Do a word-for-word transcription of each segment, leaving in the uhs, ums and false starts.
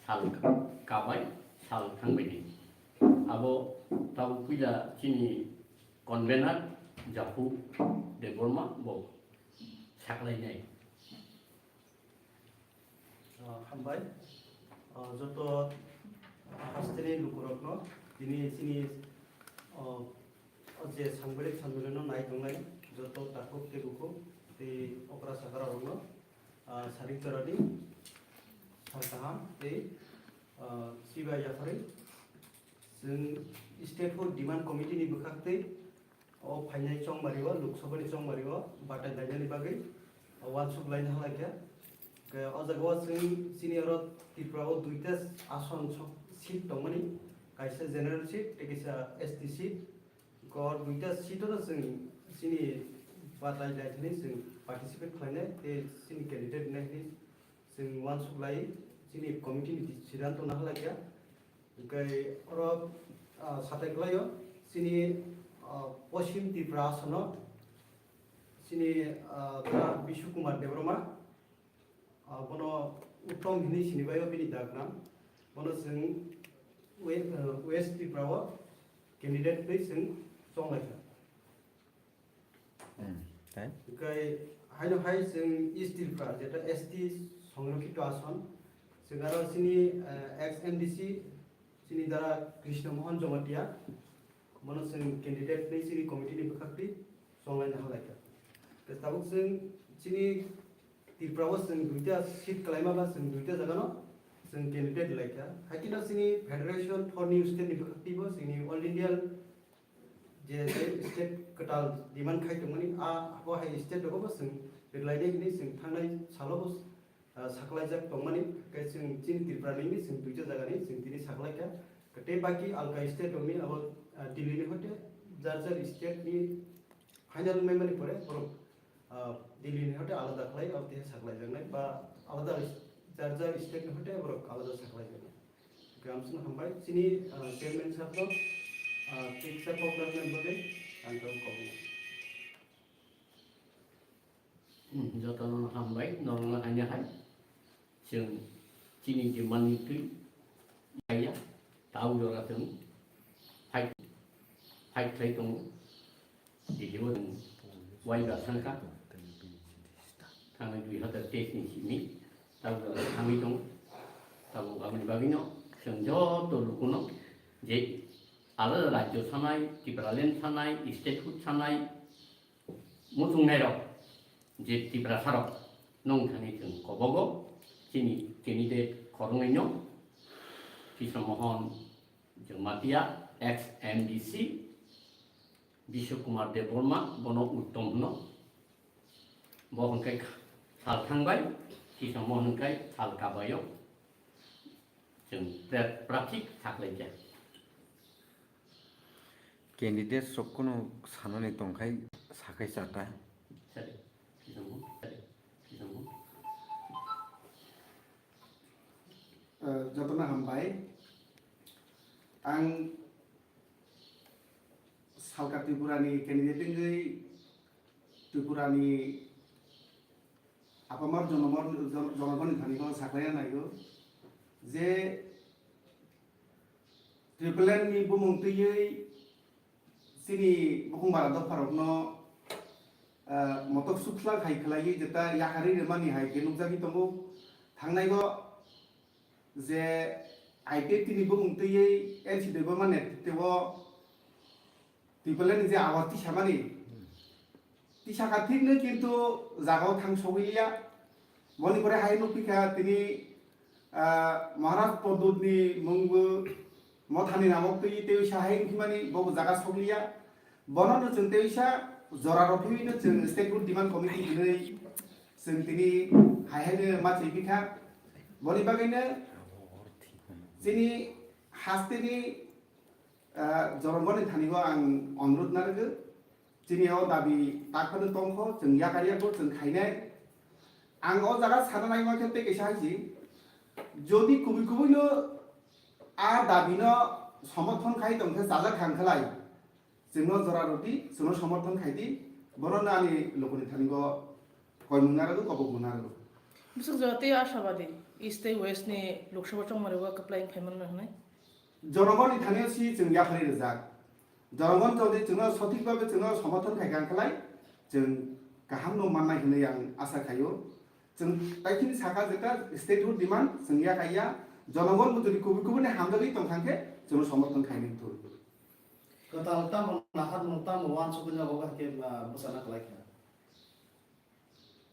Sal kabai, sal thangbaini. Abo tabuk puila chini convener Jaku Debbarma bo saklainai. Ah, hambai. Ah, joto hasteni lukurokno tini chini, ah, o je sangbarik sambirino nai tongnai joto takhuk tei bukhuk tei okra sakra rokno, ah, sarik jorani sal kaham tei, ah, chibai yapharwi chwng Statehood Demand Committee ni bwkhak tei o phainai chongmari o, Lok Sabha ni chongmari o batai lainani bagwi uansuk laina halai kha. Khe o jaga o chwng chini oro Tripura o duita ason sok seat tongmani, kaisa general seat tei kaisa S T seat. Khe o duita seat o no chwng chini batai laithani chwng participate khlainai tei chini candidate nai hwnwi chwng uansuk lai chini committee ni siddhanto no halai kha. Hwnkhe oro, ah, satai kwlaio chini, ah, Poschim Tripura asono chini, ah, Bishnu Kumar Debbarma, ah, bono Uttom hinwi sinibaio bini dagnam. Bono chwng we-, ah, West Tripura o candidate hinwi chwng chonglaikha. Hmm, tei? Hwnkhe haino hai chwng East Tripura, jeta S T songrokhito ason, chwng aro chini, eh, ex M D C, chini dara Krishna Mohan Jamatia, bono chwng candidate hinwi chini committee ni bwkhak twi chonglaina halai kha. Tei tabuk chwng chini Tripura o chwng duita seat kwlaima ba chwng duita jaga no chwng candidate lai kha. Hai kheno chini Federation for New State ni bwkhak twi bo chini All India je, je state kwtal demand khai tongmani, a, abo hai state rogo bo chwng rwlainai hinwi chwng thangnai salo bo, ah, saklaijak tongmani, khe chwng chini Tripura ni chwng duita jaga ni chwng tini saklaikha. Tei baki alka state rokni abo, ah, Delhi ni hote jar jar state ni final wngmani pore borok, ah, Delhi ni hote alada khlai abo tei saklaijaknai ba alada jar jar state ni hote borok alada saklaijaknai. Gamsung hambai, chini, ah, chairman sir no, ah, tiksa kok rwna bagwi ang kok kok. Hmm, jotono hambai, norokno haino hai. Chwng chini je manwi twi maya, tau jora chwng fight, fight khlai tongo. Delhi o chwng waiba thangkha. Thangnai dui hazar teis ni simi tabuk thangwi tongo. Tabuk aboni bagwino chwng joto lukuno je alada rajyo sanai, Tipraland sanai, statehood sanai, muchungnairok je Tiprasarok nong thani chwng kobogo chini candidate khoroknwino Krishna Mohan Jamatia, ex M D C, Bishnu Kumar Debbarma, bono Uttom hwno. Bo hwnkhe sal thangbai, Krishna Mohan hwnkhe sal kabaio. Chwng pra-, praphi saklaikha. Candidate rok kunu sanani tongkhai sakhai chata. Sir, Krishna Mohan, sir, Krishna Mohan. Eh, jotono hambai. Ang Salka Tripura ni candidate wngwi Tripura ni apamar jonomor, jon-, jonogoni thani ko saklaina naigo je Tipraland ni bumung twiwi chini bukhung bara dopharokno, ah, motok sukhlak hai khlaiwi jeta yakarwi rwmani hai khe nukjagwi tongo. Thangnaigo je I P F T ni bumung twiwi N C Debbarma netrito Tipraland ni je awar tisamani, tisakha thikno kintu jagao thang sogwi liya. Boni pore hai nukphi kha tini, ah, Maharaj Pradyut ni mungbo mothani namok twi tei sa hai wngkhi mani bo jaga sogwi liya. Bono no chwng tei sa jora rw phiwi no chwng Statehood Demand Committee hinwi chwng tini hai hai no ma chwi phi kha. Boni bagwi no chini hasteni ah, jorongoni thani o ang onurot narwgo. Chini o dabi tak phano tongkho, chwng yakar yakho, chwng khainai. Ang o jaga sana nai mankhe tei kaisa hai si, jodi kubui kubui no a dabi no somorthon khai tongkhe, chajak kha wngkhalai, chwngno jora rwdi, chwngno somorthon khaidi, bono no ani lukuni thani o koimung narwgo, kobokmung narwgo. Bwswk jora tei ashabadi. East tei West ni Lok Sabha chongmani o kwplai wng phaimano hwnwi. Jonogoni thani si chwng yapharwi rijak. Jonogon jodi chwngno sothik babe chwngno somorthon khai kha khlai, chwng kaham no mannai hwnwi ang asa khaio. Chwng taichini saka jeta statehood demand chwng ya kaiya, jonogon bo jodi kubui kubui ni hamjagwi tong thang khe chwngno somorthon khainai thur. Kwtal tamo nahar no tamo wansugwi nogo ba khe, ah, bwsana kwlai kha.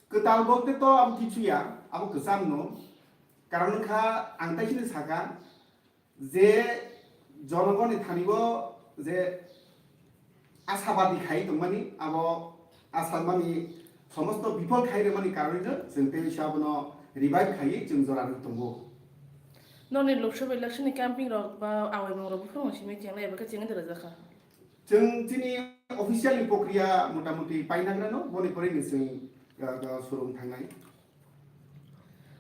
Kwtal bolte to abo kichu ya, abo kwcham no. Karon wngkha ang taichini saka je jonogoni thani bo je asabadi khai tongmani, abo asa mani somosto bifol khai rwmani karonwi no chwng tei abono revive khaiwi chwng jora rwgwi tongo. Nokni Lok Sabha election ni camping rok ba awaimung rok buphang simi chenglai eba khe chengwi rwjakha. Chwng chini official ni prokriya motamuti painagrano, boni pore ni chwng, uh, uh, surung thangnai.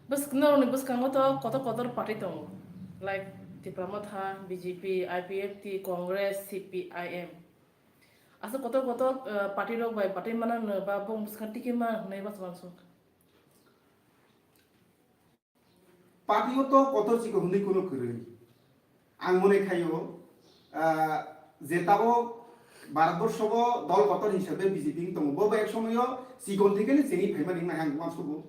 Bwsk-, norokni bwskango to kotor kotor party tongo, like Tipra Motha, B J P, I P F T, Congress, C P I M. Aswk kotor kotor, uh, party rok bai batwi manano ba bong bwskang tiki ma hwnwi bachman sok. Party o to kotor chikon hwnwi kuno kwrwi. Ang mone khaio, ah, je tabok Bharatborsho o dol kotor hisabe B J P wng tongo. Bo bo ek somoyo chikon theke ni chengwi phaima ring nai ang uansugo.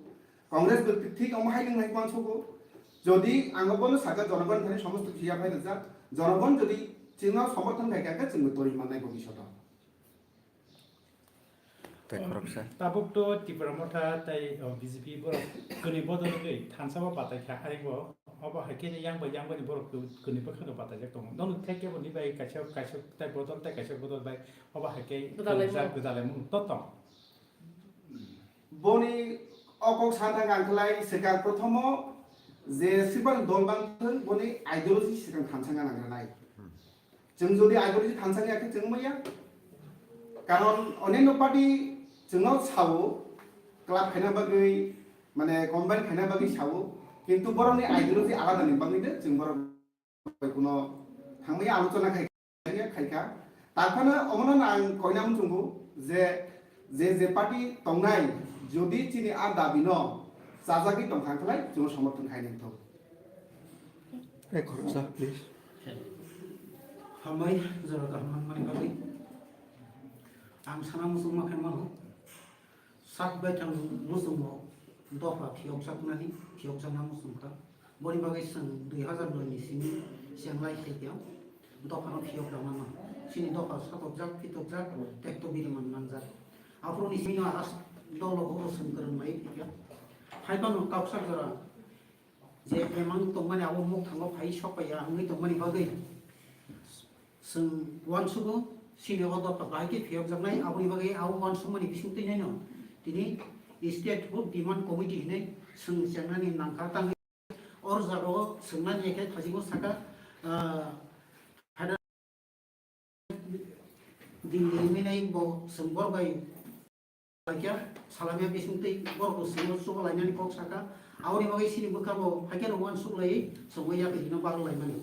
Congress bo thik omo hai ring nai uansugo. Jodi ang bono saka jonogon thani somosto phiya phai rwjak. Jonogon jodi chwngno somorthon khai kha khe chwngno tori mannai bo bisoto. Tei khoroksa. Tabuk to Tipra Motha tei, o, B J P borok kwnwi bodol wngwi thansa bo batai kha, ariko obo hai khe yang bai yang bani borok kwnwi bwkhano batai jak tongo. Nono thek kebo ni bai kaisa, kaisa tei bodol tei kaisa bodol bai obo hai khe gwdalai kwrwngjak mung. Gwdalai mung to tong. Boni o kok santhang ang khlai swkang prothomo je swbang dol bang thwng boni ideology swkang thansa gana gana nai. Chwng jodi ideology thansa ya khe chwng maya. Karon oneno party chwngno sao, club khaina bagwi, mane combine khaina bagwi sao, kintu borokni ideology alada ni bagwi de chwng borok bai kuno thangmaya alochona khai, khaikha. Takhano omono ang koina muchungo je, je, je party tongnai jodi chini a dabi no chajagwi tongkha khlai chwngno somorthon khai nangthok. Ek khoroksa, please. Hambai, jora kaham manmani bagwi. Ang sana muchungma khe mano. Sat baithang muchungo dopha phiyokjaknani, phiyokjakna muchungkha. Boni bagwi chwng dui hazar noi ni simi chenglai khaikha. Dophano phiyok rwmano. Chini dopha satokjak, phitokjak, tekto biriman manjak. Aphuru ni simi no as dolo horo chwng kwrwng lai phikha. Hai phano kauksa jora je emang tongmani abo mukthango phai sokpaiya wngwi tongmani bagwi chwng uansugo, chini o dopha bahai khe phiyokjaknai, aboni bagwi abo uansukmani bisingtwi naino tini Statehood Demand Committee hinwi chwng chengnani nangkha. Tangwi o jagao chwngnani khe thajingo saka, ah, Delhi wngwi nai bo chwng borok bai laikha, salaiya bisingtwi borok bo chwngno chuba lainani kok saka. Aboni bagwi chini bwkha bo hakhe no uansuk lai chwngwi yakri hino barok laimani.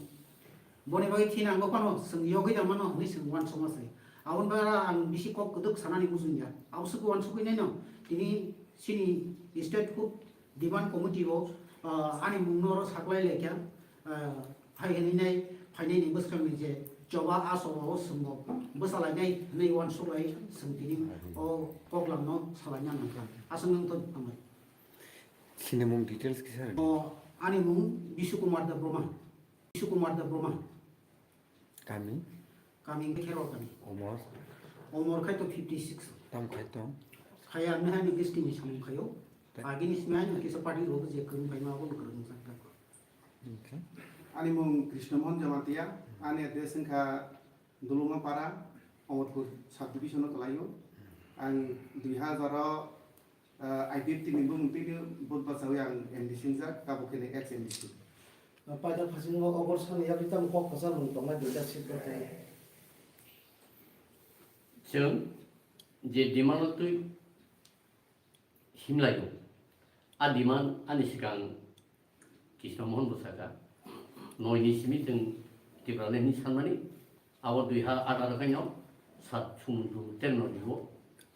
Boni bagwi thina ang phano chwng yogwi da mano hwnwi chwng uansukma se. Aboni bagwi ang bisi kok kwdwk sanani mujung ya. Aboswk uansukwi naino tini chini Statehood Demand Committee o, ah, ani mungno oro saklai laikha, ah, hai hwnwi nai phainai ni bwskang ni je choba a choba o chwng bo bwsa lainai hwnwi uansuk lai chwng tini o koklam no salaina nangkha. Aswk nang thok tongmai. Chini mung details kisa rw. O, ani mung Bishu Kumar Debbarma. Bishu Kumar Debbarma. Kami? Kami wngkha Kherwal kami. Umor? Umor khai to fifty six. Tam khai tong? Khai ang nahai ni S T ni samung khayo. Tei? Agini simi ang kisa party rok je kwrwng phaima abo kwrwng jak tak. Okay. Ani mung Krishna Mohan Jamatia, ani address wngkha Duluma Para, Omorpur sub division o kwlaio. Ang dui hazar o, ah, I P F T ni bumung twi vote bachawi ang M D C wngjak, tabuk khe ex M D C. Paida phasingo obor sani yagwi tamo kok kwchar mung tongnai duita seat rok tei. Chwng je demand o twi himlai o. A demand ani swkang Krishna Mohan bo sakha, noi ni simi chwng Tipra le hinwi sanmani, abo dui ha atharo khaino sat sumundu terno ni bo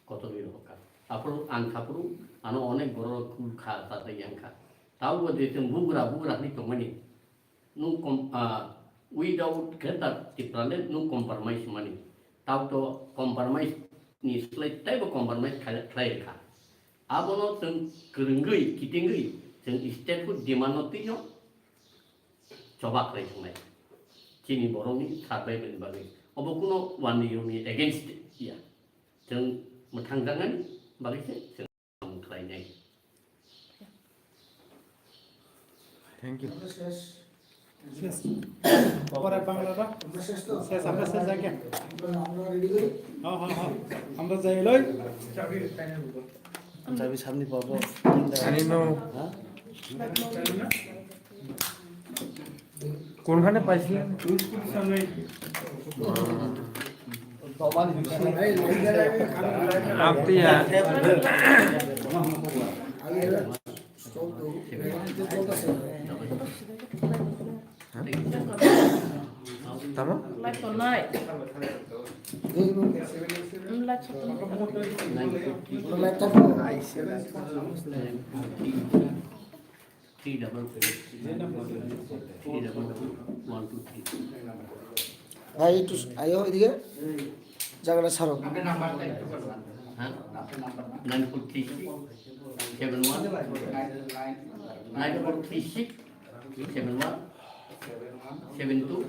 kotor ni rohor kha. Aphuru ang khaphuru ano onek borok rok kul kha ta tei yang kha. Taubo je chwng bugra bugra hinwi tongmani, nwng com-, ah, without Greater Tipraland nwng compromise mani. Tauto compromise ni slai taibo compromise khlai, khlai rwkha. Abono chwng kwrwngwi, kitingwi chwng statehood demand no twino choba khlai thangnai. Chini borokni survival ni bagwi. Obo kuno one ni against ya. Chwng mwthangjaknani bagwi se chwng khlainai. Thank you. শেষ। পরে বাংলাটা শেষ তো? শেষ, আমরা শেষ যাই কে? আমরা, আমরা রেডি করি। হ্যাঁ, হ্যাঁ, হ্যাঁ। আমরা যাই লই। চাবি সামনে পাবো। জানি না। হ্যাঁ? কোনখানে পাইছিলেন? আপনি, আহ, Tamo? Light tongnai. Light tongnai. Three double seven, three double seven, one two three. ভাই, একটু আয়ো এদিকে, জায়গাটা ছাড়ো। হ্যাঁ? Nine four three six seven one, nine four three six seven one seven two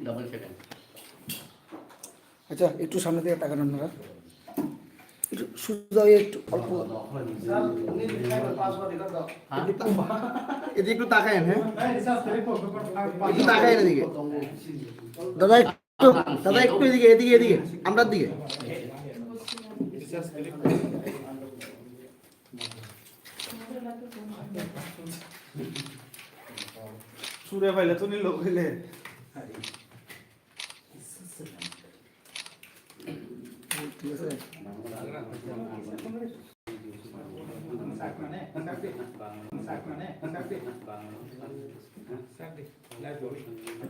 double seven. আচ্ছা, একটু সামনে দিকে তাকান আপনারা। একটু সোজা হয়ে একটু অল্প। এদিকে একটু তাকায়েন, হ্যাঁ? একটু তাকায়েন এদিকে। দাদা একটু, দাদা একটু এদিকে, এদিকে, এদিকে, আমরার দিকে। সুরে পাইলে তো নিল কইলে। ঠিক আছে।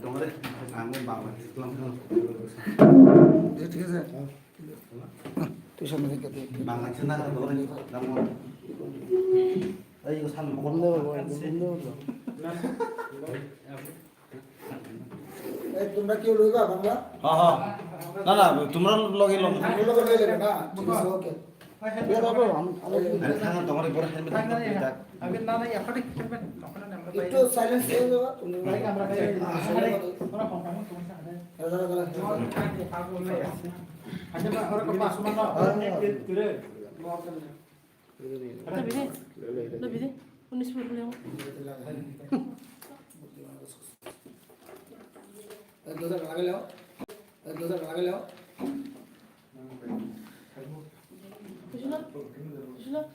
তোমারে আমি বাংলা শিখলাম না। ঠিক আছে। তুই সামনে থেকে দে। বাংলা ছেলে না, তোমারে এই সামনে বন্ধ করবো, বন্ধ করবো। এই, তোমরা কেউ লইবা বাংলা? হ্যাঁ, হ্যাঁ। না, না, তোমরা লগে লও। আমার লগে লই লেবে না? ঠিক আছে, ওকে। এ, বাবা, আম-, আমার আরে, থানা তোমার বড় হেলমেট থাকবে, থাক। আগে না, না, এখানে খেলবেন, তখন আমরা একটু বাইরে। সাইলেন্স হয়ে যাও, তুমি। বাইরে আমরা বাইরে। হ্যাঁ, সাইলেন্স হয়ে যাও। তোমরা কম কম, তোমরা সামনে। দাঁড়া, দাঁড়া, দাঁড়া। আচ্ছা, না, ওরা কম আসো, না। হ্যাঁ, হ্যাঁ। তুই রে। Nobide, nobide, unis puluh yang. Bujilah, bujilah, bujilah.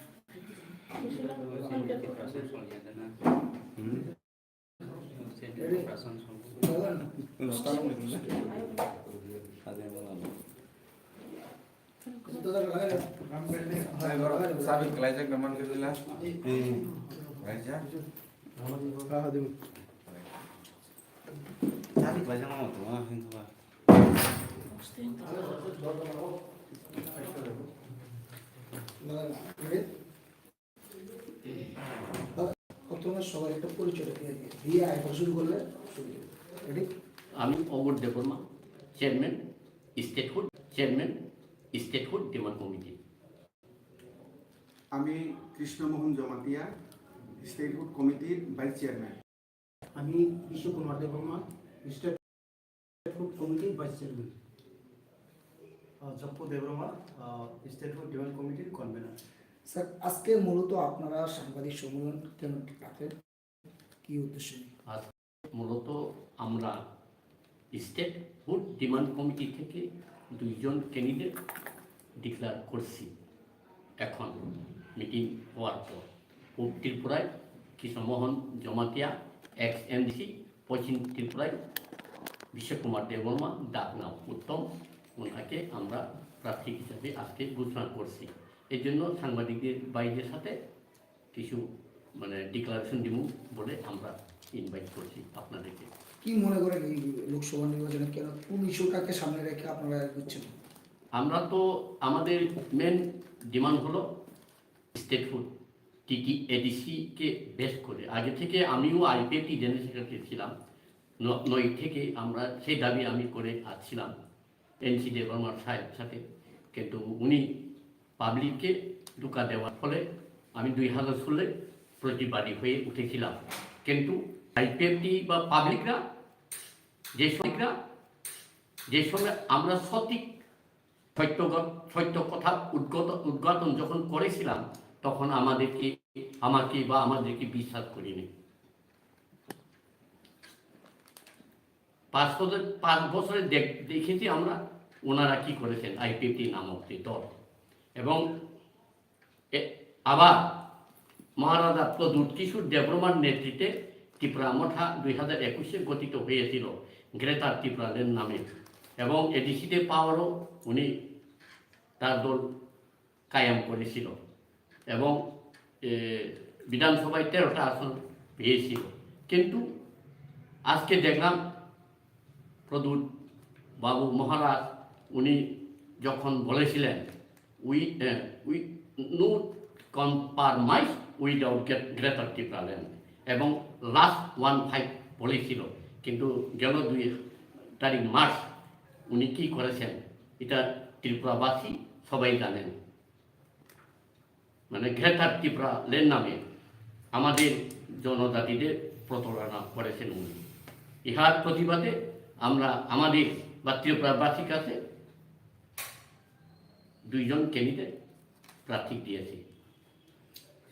Sabi kelaijak naman ke sila. Kelaijak. Sabi kelaijak naman tu, ah, itu lah. প্রথমে সবাই একটা পরিচয় দিয়ে দিয়ে আয় শুরু করলে সুবিধা। রেডি? আমি Amar Debbarma, chairman, statehood chairman, statehood demand committee. আমি কৃষ্ণমোহন জমাতিয়া, স্টেটহুড কমিটির ভাইস চেয়ারম্যান। আমি কৃষ্ণ কুমার দেববর্মা, স্টেট ফুড কমিটির ভাইস চেয়ারম্যান। আহ, জপ্পু দেববর্মা, আহ, স্টেট ফুড ডিমান্ড কমিটির কনভেনার। স্যার, আজকে মূলত আপনারা সাংবাদিক সম্মেলন কেন ডাকলেন? কি উদ্দেশ্য নিয়ে? আজ মূলত আমরা স্টেট ফুড ডিমান্ড কমিটি থেকে দুইজন ক্যান্ডিডেট ডিক্লেয়ার করছি। এখন মিটিং হওয়ার পর পূর্ব ত্রিপুরায় কৃষ্ণমোহন জমাতিয়া, এক্স এমডিসি, পশ্চিম ত্রিপুরায় বিশ্বকুমার দেববর্মা, ডাকনাম উত্তম, ওনাকে আমরা প্রার্থী হিসাবে আজকে ঘোষণা করছি। এই জন্য সাংবাদিকদের বাইরের সাথে কিছু, মানে, ডিক্লারেশন দিব বলে আমরা ইনভাইট করছি আপনাদেরকে। কি মনে করেন এই লোকসভা নির্বাচনে কেন, কোন ইস্যুটাকে সামনে রেখে আপনারা এগোচ্ছেন? আমরা তো, আমাদের মেন ডিমান্ড হলো স্টেটহুড, টিটি এডিসি কে বেস করে। আগে থেকে আমিও আইপিএফটি জেনারেল সেক্রেটারি ছিলাম। ন-, নয় থেকে আমরা সেই দাবি আমি করে আসছিলাম এনসি দেববর্মার সাহেব সাথে, কিন্তু উনি পাবলিককে ধোঁকা দেওয়ার ফলে আমি দুই হাজার ষোলোয় প্রতিবাদী হয়ে উঠেছিলাম। কিন্তু আইপিএফটি বা পাবলিকরা যে সময়, যে সময় আমরা সঠিক সত্য গ-, সত্য কথা উদ্গত-, উদ্ঘাটন যখন করেছিলাম, তখন আমাদেরকে, আমাকে বা আমাদেরকে বিশ্বাস করেনি। পাঁচ বছর, পাঁচ বছরে দেখ-, দেখেছি আমরা ওনারা কি করেছেন, আইপিএফটি নামক যে দল। এবং এ-, আবার মহারাজা প্রদ্যুৎ কিশোর দেববর্মার নেতৃত্বে ত্রিপুরা মথা দুই হাজার একুশে গঠিত হয়েছিল গ্রেটার ত্রিপুরাল্যান্ড নামে, এবং এডিসিতে পাওয়ারও উনি তার দল কায়েম করেছিল এবং, এ, বিধানসভায় তেরোটা আসন পেয়েছিল। কিন্তু আজকে দেখলাম প্রদ্যুৎ বাবু মহারাজ উনি যখন বলেছিলেন, "We, uh, we no compromise without Gre-, Greater Tipraland" এবং লাস্ট ওয়ান ফাইভ বলেছিল, কিন্তু গেল দুই তারিখ মার্চ উনি কি করেছেন, এটা ত্রিপুরাবাসী সবাই জানেন। মানে গ্রেটার ত্রিপুরাল্যান্ড নামে আমাদের জনজাতিদের প্রতারণা করেছেন উনি। ইহার প্রতিবাদে আমরা আমাদের বা ত্রিপুরাবাসীর কাছে দুইজন ক্যান্ডিডেট প্রার্থী দিয়েছি।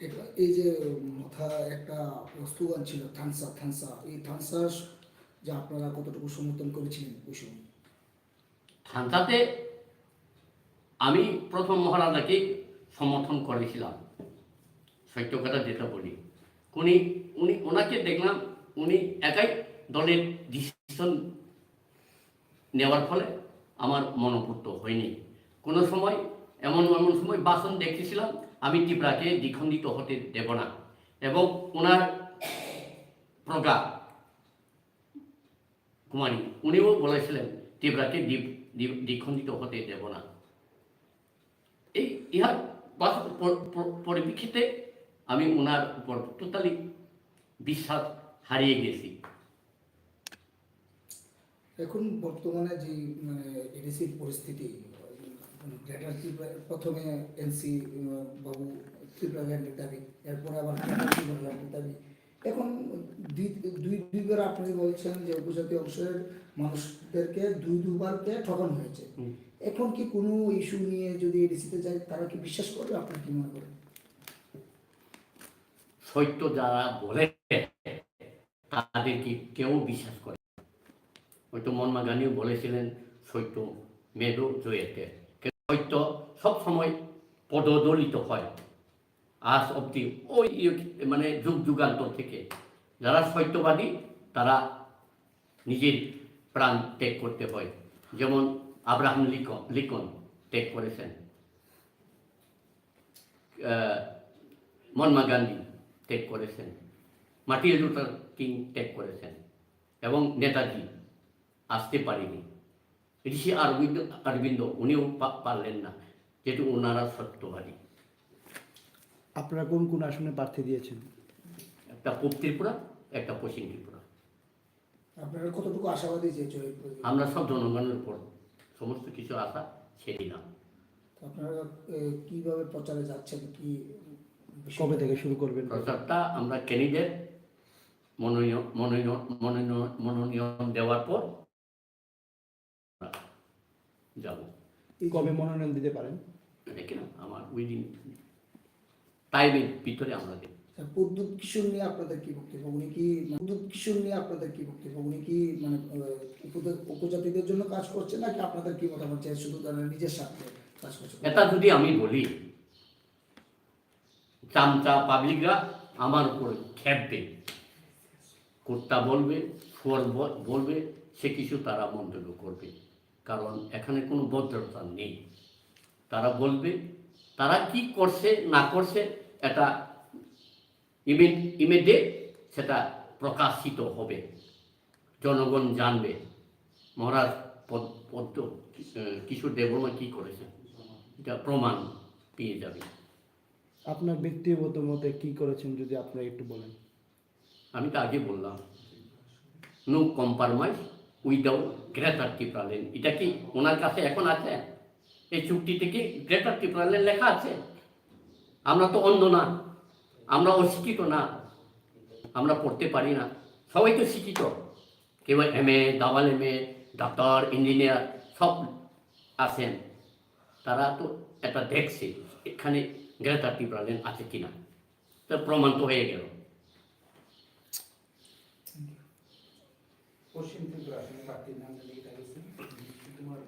এটা, এই যে মথা একটা স্লোগান ছিল, "থানসা, থানসা", এই থানসা যে আপনারা কতটুকু সমর্থন করেছিলেন ওই সময়? থানসাতে আমি প্রথম মহারাজাকে সমর্থন করেছিলাম, সত্য কথা যেটা বলি। উনি, উনি, ওনাকে দেখলাম, উনি একাই দলের ডিসিশন নেওয়ার ফলে আমার মনোপুত হয়নি। কোনো সময় এমন, এমন সময় ভাষণ দেখেছিলাম, "আমি ত্রিপুরাকে দ্বিখণ্ডিত হতে দেব না", এবং ওনার প্রজ্ঞা কুমারী, উনিও বলেছিলেন, "ত্রিপুরাকে দ্বি-, দ্বি-, দ্বিখণ্ডিত হতে দেব না।" এই ইহার বাস-, প-, প-, পরিপ্রেক্ষিতে আমি ওনার উপর টোটালি বিশ্বাস হারিয়ে গেছি। এখন বর্তমানে যে, মানে, এডিসির পরিস্থিতি, গ্রেটার ত্রিপুরা, প্রথমে এনসি, উম, বাবু ত্রিপুরাল্যান্ডের দাবি, এরপরে আবার গ্রেটার ত্রিপুরাল্যান্ডের দাবি। এখন দুই, দুই, দুইবার আপনি বলছেন যে উপজাতি অংশের মানুষদেরকে দুই দুবারকে ঠকানো হয়েছে। হুম। এখন কি কোনো ইস্যু নিয়ে যদি এডিসিতে যায়, তারা কি বিশ্বাস করবে? আপনি কি মনে করেন? সত্য যারা বলে, তাদেরকে কেউ বিশ্বাস করে না। হয়তো মহাত্মা গান্ধীও বলেছিলেন, "সত্য মেব জয়তে।" কিন্তু সত্য সবসময় পদদলিত হয়। আজ অব্দি ওই ইয়ে, মানে, যুগ যুগান্তর থেকে যারা সত্যবাদী, তারা নিজের প্রাণ ত্যাগ করতে হয়। যেমন আব্রাহাম লিঙ্কন, লিঙ্কন ত্যাগ করেছেন, আহ, মহাত্মা গান্ধী ত্যাগ করেছেন, মার্টিন লুথার কিং ত্যাগ করেছেন, এবং নেতাজি আসতে পারেনি। ঋষি অরবিন্দ, অরবিন্দ উনিও পা-, পারলেন না, যেহেতু ওনারা সত্যবাদী। আপনারা কোন কোন আসনে প্রার্থী দিয়েছেন? একটা পূব ত্রিপুরা, একটা পশ্চিম ত্রিপুরা। আপনারা কতটুকু আশাবাদী যে জয়ের প্রয়োজন? আমরা সব জনগণের উপর সমস্ত কিছু আশা ছেড়ে দিলাম। তো আপনারা, এ, কিভাবে প্রচারে যাচ্ছেন? কি বিষয়ে? কবে থেকে শুরু করবেন? প্রচারটা আমরা ক্যান্ডিডেট মনোনয়ন, মনোনয়ন, মনোনয়ন, মনোনয়ন দেওয়ার পর যাব। এই যে কবে মনোনয়ন দিতে পারেন? এটা কিনা আমার উইদিন টাইমের ভিতরে আমরা দেব। স্যার, প্রদ্যুৎ কিশোর নিয়ে আপনাদের কি বক্তব্য? উনি কি, প্রদ্যুৎ কিশোর নিয়ে আপনাদের কি বক্তব্য? উনি কি, মানে, আহ, উপদে-, উপজাতিদের জন্য কাজ করছেন, নাকি আপনাদের কি মতামত যে শুধু তারা নিজের স্বার্থে কাজ করছেন? এটা যদি আমি বলি, চামচা পাবলিকরা আমার উপর খেপবে, কুত্তা বলবে, শুয়োর ব-, বলবে, সে কিছু তারা মন্তব্য করবে, কারণ এখানে কোনো ভদ্রতা নেই। তারা বলবে, তারা কি করছে না করছে, এটা ইমি-, ইমিডিয়েট সেটা প্রকাশিত হবে, জনগণ জানবে মহারাজ পদ-, পদ্ম, আহ, কিশোর দেববর্মা কি করেছেন, এটা প্রমাণ পেয়ে যাবে। আপনার ব্যক্তিগত মতে কি করেছেন, যদি আপনারা একটু বলেন। আমি তো আগে বললাম, no compromise without greater Tipraland. এটা কি ওনার কাছে এখন আছে? এই চুক্তিতে কি গ্রেটার টিপ্রাল্যান্ড লেখা আছে? আমরা তো অন্ধ না, আমরা অশিক্ষিত না, আমরা পড়তে পারি না, সবাই তো শিক্ষিত। কেউ M A, double M A, doctor, engineer সব আছেন। তারা তো এটা দেখছে এখানে গ্রেটার টিপ্রাল্যান্ড আছে কিনা। তার প্রমাণ তো হয়ে গেল। পশ্চিম ত্রিপুরা আসনে প্রার্থীর নাম জানিয়ে গেছে। তোমার